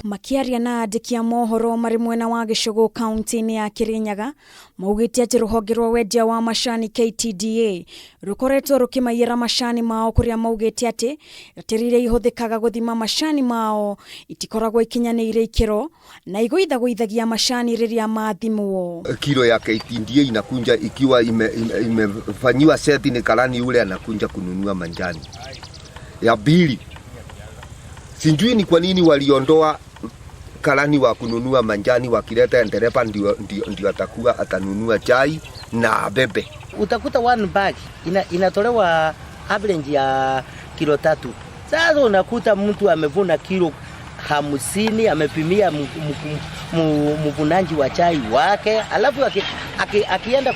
Makĩaria na andĩki a mohoro marĩ mwena wa Gĩcũgũ kaunti-inĩ ya Kĩrĩnyaga, maugĩte atĩ rũhonge rwa wendia wa macani KTDA rũkoretwo rũkĩmaiyĩra macani mao kũrĩa maugĩte atĩ ratiri iria ihũthĩkaga gũthima macani mao itikoragwo ikinyanĩire ikĩro na igũithagũithagia macani rĩrĩa mathimwo. Kilo ya KTDA inakunja ikiwa imefanyiwa seti ni karani ule anakunja kununua manjani. Ya pili, sijui ni kwa nini waliondoa karani wa kununua manjani, wakileta ndereva ndio atakuwa atanunua chai na abebe. Utakuta one bag inatolewa average ya kilo 3. Sasa unakuta mtu amevuna kilo 50, amepimia mvunaji wa chai wake, alafu akienda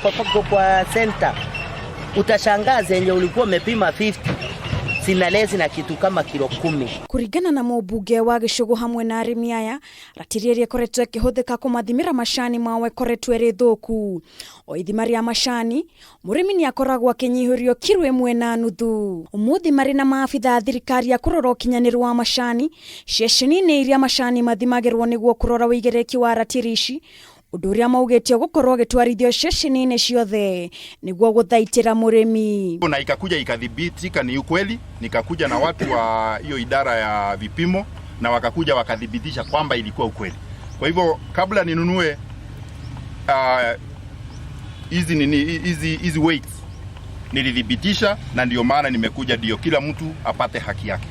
kwa center utashangaa zenye ulikuwa umepima 50 zinalezi na kitu kama kilo 10. Kuringana na mũmbunge wa Gĩcũgũ hamwe na arĩmi aya, ratiri ĩrĩa ĩkoretwo ĩkĩhũthĩka kũmathimĩra macani mao ĩkoretwo ĩrĩ thũku. O ithima rĩa macani, mũrĩmi nĩ akoragwo akĩnyihĩrio kiro 1.5. Ũmũthĩ marĩ na maabitha a thirikari a kũrora ũkinyanĩru wa macani ceceni-inĩ iria macani mathimagĩrwo nĩguo kũrora ũigĩrĩki wa ratiri ici, ũndũ ũrĩa maugĩte ũgũkorwo ũgĩtwarithio ceceni-inĩ ciothe nĩguo gũthaitĩra mũrĩmi. Na ikakuja ikathibitika ni ukweli, nikakuja na watu wa hiyo idara ya vipimo na wakakuja wakathibitisha kwamba ilikuwa ukweli. Kwa hivyo kabla ninunue hizi nini, hizi weights nilithibitisha, na ndio maana nimekuja ndio kila mtu apate haki yake.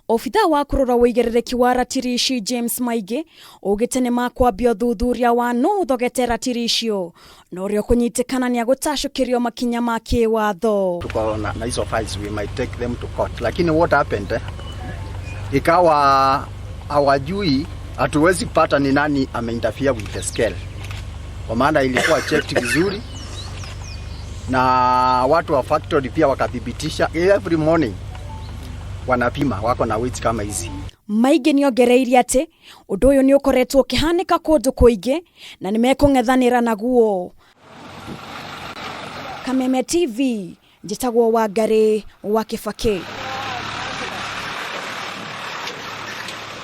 Obithaa wa kũrora ũigĩrĩrĩki wa ratiri ici James Maingĩ augĩte nĩ makwambia ũthuthuria wa nũ ũthogete ratiri icio na ũrĩa ũkũnyitĩkana nĩ agũtacũkĩrio makinya ma kĩwatho. Tuko na hizo files, we might take them to court. Lakini what happened, ikawa hawajui, hatuwezi kupata ni nani ameinterfere with the scale, kwa maana ilikuwa checked vizuri na watu wa factory pia wakathibitisha. Every morning wanapima, wako na weights kama hizi. Maingĩ nĩongereirie atĩ ũndũ ũyũ nĩ ũkoretwo ũkĩhanĩka kũndũ kũingĩ na nĩ mekũng'ethanĩra naguo. Kameme TV, njĩtagwo Wangarĩ wa Kĩbakĩ.